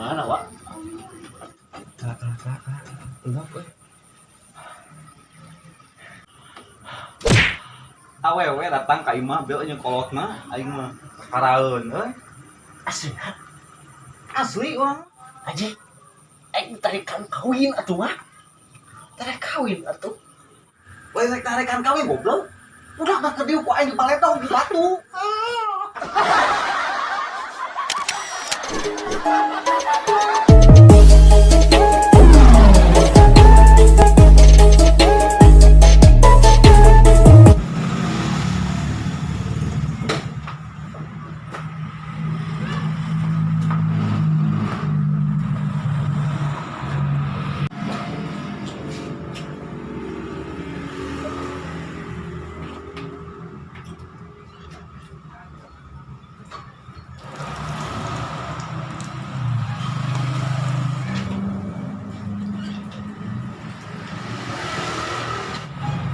Mana, Wak? Kalah, kalah, kalah, kalah. Enggak, euy. Awewe datang ka imah bel jeung kolotna aing mah karaeun euy. Asli, Asli urang. aja. Aing tarikan kawin atuh mah. Tarik kawin atuh. Lain rek tarikan kawin goblok. Udah gak ke dieu ku aing dipaletong di batu.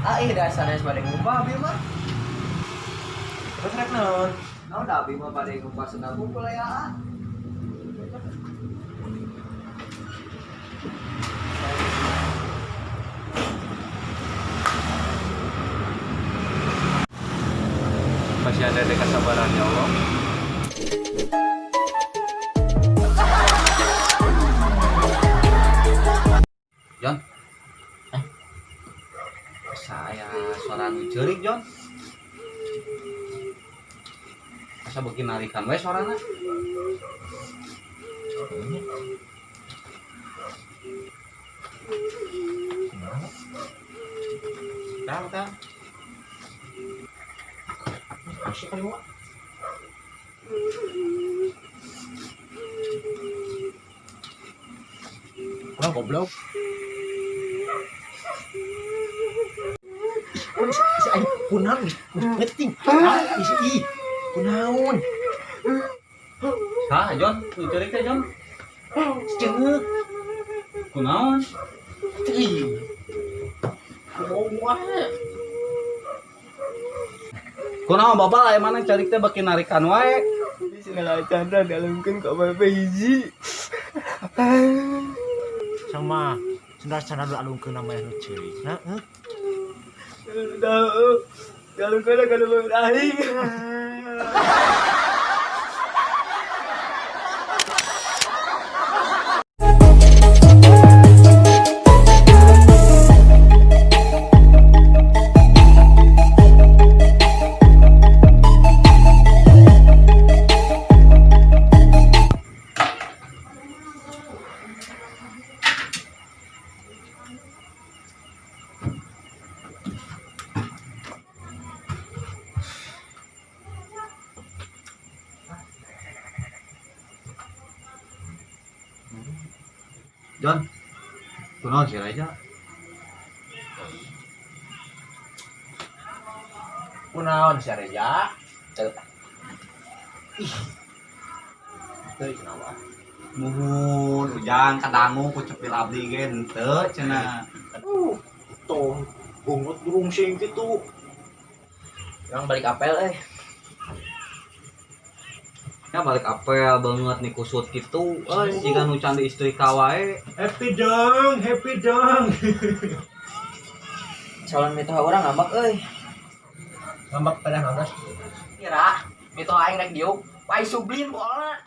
Ah, ih dasarnya pada ngumpah abi mah. Terus rek naon? Naon da abi mah pada ngumpah sendal kumpul ya. Masih ada deh kesabaran ya Allah. John. Eh. Saya suara nu ceurik, John. Asa beuki narikan we sorana. Tang, tang. Asik kali, Wak. Kurang goblok. Ih, si aing kunaon geus penting. Ah, ih, kunaon? Sah, John, nu ceurik teh, John. Ceungeuh. Kunaon? Ih. Kumaha wae. Kunaon bapak aya mana ceurik teh beuki narikan wae. Segala Chandra dalamkeun ka babe hiji. Sama sendal canda dulu alungkeun nama nu ceurik. Nah, heuh. Dalamkeun ka babe aing. John. Kunaon sih Raja? Kunaon si Reza? Ih. Teu kunaon. Muhun ujang kadangu ku cepil abdi ge henteu cenah. Tong gungut durung sing kitu. Urang balik apel euy. Ya balik apel banget nih kusut gitu euy jiga nu can di istri ka wae. Happy dong, happy dong. Calon mitoha urang ngambek euy. Ngambek pada naon? Kira mitoha aing rek diuk, wae sublin bolna.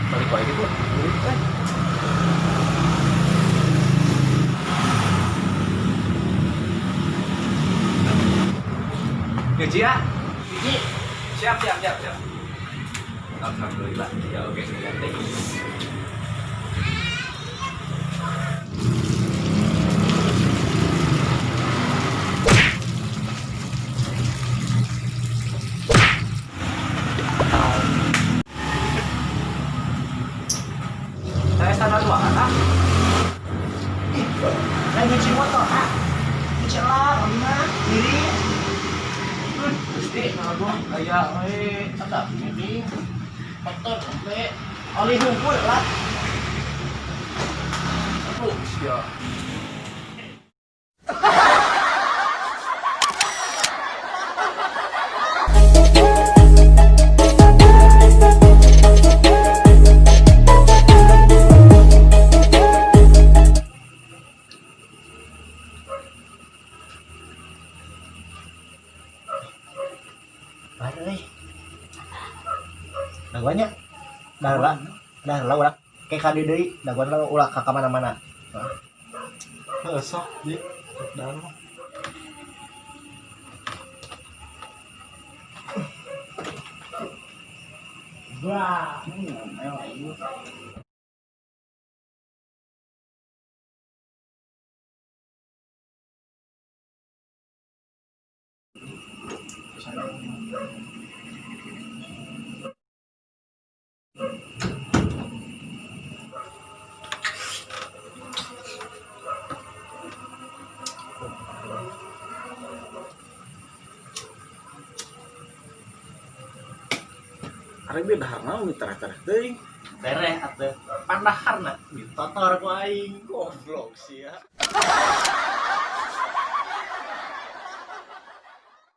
Balik wae gitu. Nyuci ya? Hiji. Siap, siap, siap, siap. Alhamdulillah. Ya oke, ganti. Can duaan ah. Ih, lain nyuci motor ah. Nyuci lah, kami mah diri. Gusti, aduh, aya we ada ini. Motor sampai Oli hungkul lah. aduh sia. Baru euy. Dagoannya. Dah lah. Dah lah ulah. Kayak kade deui, dagoan lah ulah ka mana-mana. Heeh, sok di sok dahar mah. Wah, Ari bi dahar naon tereh-tereh teuing. Tereh atuh pandaharna ditotor ku aing, goblok sia.